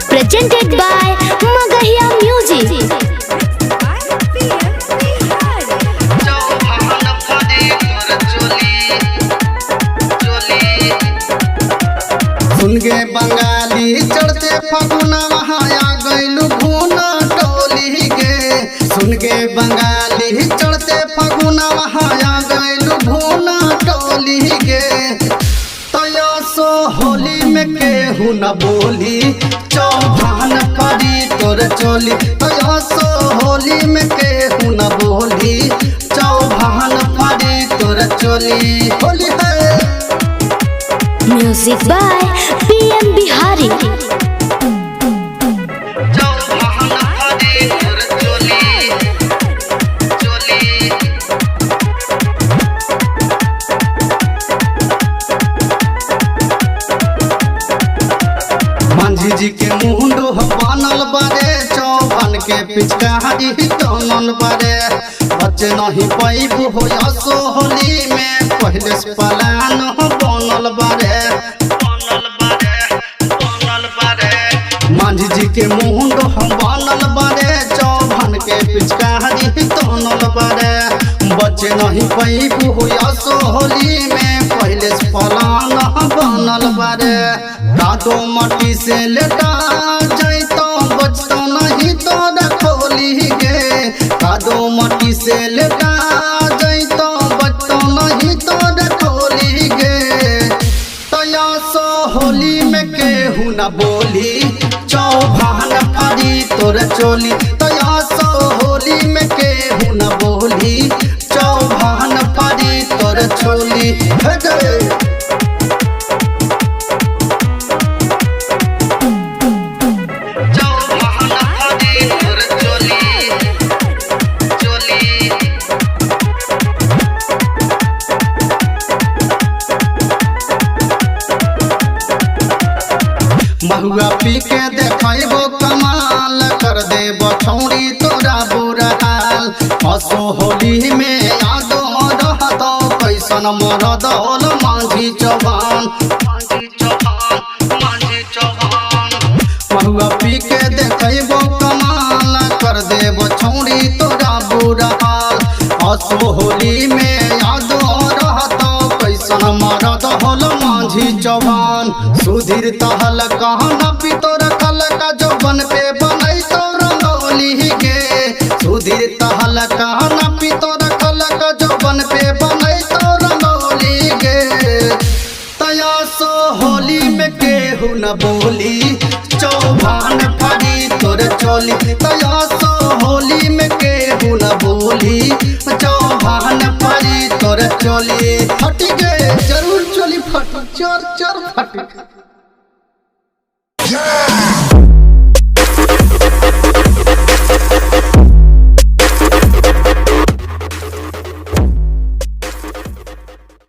Presented by Magahiya Music. Chauhan फरी तोर चोली चोली। सुन गे बंगाली चढ़ते फगुना वहाँ आ गइलू घूना टोली गे। सुन गे बंगाली चढ़ते फगुना वहाँ आ गइलू घूना टोली गे। तया सो होली में केहू न बोली चौहान परी तोर चोली। तया सो होली में केहू न बोली चौहान परी तोर चोली। होली है। Music by PM Bihari. Chauhan फरी तोर चोली चोली। मांझी जी के मुंडो बनल बारे चौबन के पिचकारी तनल बारे। बच्चे नहीं पैबू हो असो होली में पहले से पलान हो बनल बारे। बनल बारे बनल बारे। मांझी जी के मुंडो बनल बारे चौबन के पिचकारी तनल बारे। बच्चे नहीं पैबू हो असो होली में पहले से पलान हो बनल बारे। कादो मट्टी से लेटा जैतो बचतो नहीं तो रखोली गे। कादो मट्टी से लेटा जैतो बचतो नहीं तो रखोली गे। तया सो होली में केहू न बोली चौभान फरी तोर चोली। तया सो होली में केहू न बोली चौभान फरी तोर चोली। हे गे। चौहान फरी तोर चोली चोली। महुआ पी के देखबो कमाल कर दे बछौड़ी तोरा बुरा हाल। असो होली में यादो रहतो कैसन मरद होल मांझी चौहान। मांझी चौहान मांझी चौहान। महुआ पी के देखबो कमाल कर दे बछौड़ी तोरा बुरा हाल। असो होली में यादो रहतो कैसन मरद होल मांझी चौहान। सुधीर तहल कहना पितो रखल का जोबन पे बनई तो रंगोली गे। सुधीर तहल कहना पितो रखल का जोबन पे बनई तो रंगोली गे। तया सो होली में केहू न बोली चौहान फरी तोर चोली। तया सो होली में केहू न बोली चौहान फरी तोर चोली। फट गे जरूर चोली फट चोर चोर फट।